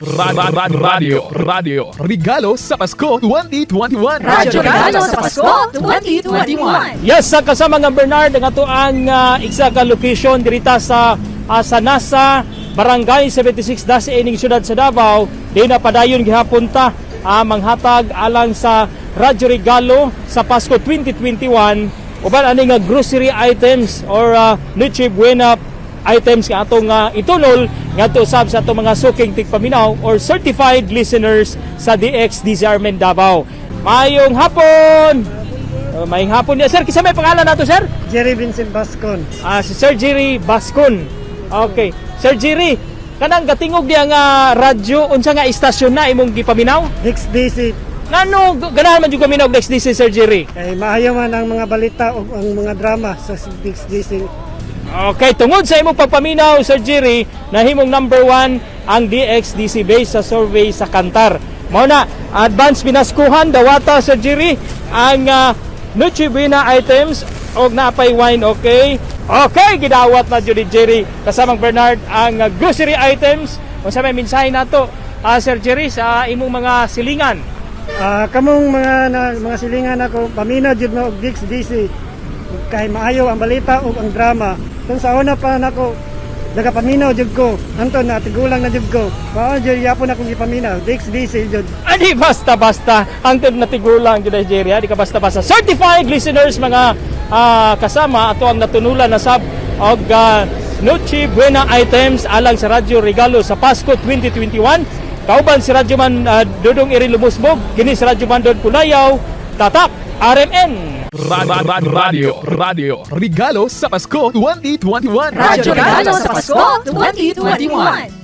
Radio, Radio, Radio, Regalo sa Pasko 2021. Radyo Regalo sa Pasko 2021. Yes, sa kasama nga Bernard ang ato ang isa ka location dirita sa NASA Barangay 76 Dasi ining syudad sa Davao. Di na padayon gihapon ta manghatag alang sa Radyo Regalo sa Pasko 2021 uban ani nga grocery items or Noche Buena items nga atong itunol ngadto sab sa atong mga suking tigpaminaw or certified listeners sa DXDCR Davao. Maayong hapon! Maayong hapon niya. Sir, kinsa may pangalan nato, sir? Jerry Vincent Bascon. Ah, si Sir Jerry Bascon. Okay. Sir Jerry, kanang gatingog diya nga radyo, unsa nga istasyon na imong gipaminaw? DXDC. Ngano ganahan man jud paminaw og DXDC, Sir Jerry? Kay maayo man ang mga balita ug ang mga drama sa DXDC. Okay, tungod sa imong pagpaminaw, Sir Jerry, nahimong number one ang DXDC base sa survey sa Kantar. Mao na, advance pinaskuhan, dawata, Sir Jerry, ang Noche Buena items og napay wine, okay? Okay, gidawat na jud ni Jerry kasamang Bernard ang grocery items. Unsa may mensahe nato, Sir Jerry, sa imong mga silingan? Kamong mga na, mga silingan ako, paminaw jud mo og DXDC. Kay maayo ang balita ug ang drama. Kung sa una pa nako nagapaminaw jud ko. Anton na tigulang na jud ko. Mao jud yapon akong gipaminaw DXDC jud. Ani basta-basta ang natigulang jud ay Jerry, ha? Di ka basta-basta. Certified listeners, mga kasama, ato ang natunulan na sab og Noche Buena items alang sa Radyo Regalo sa Pasko 2021. Kauban si Radyo Man Dudong Iri Lumusbog, kini si Radyo Man Don Pulayaw, Tatak RMN. Radio, Radio, Radio, Regalo sa Pasko 2021. Radyo Regalo sa Pasko 2021.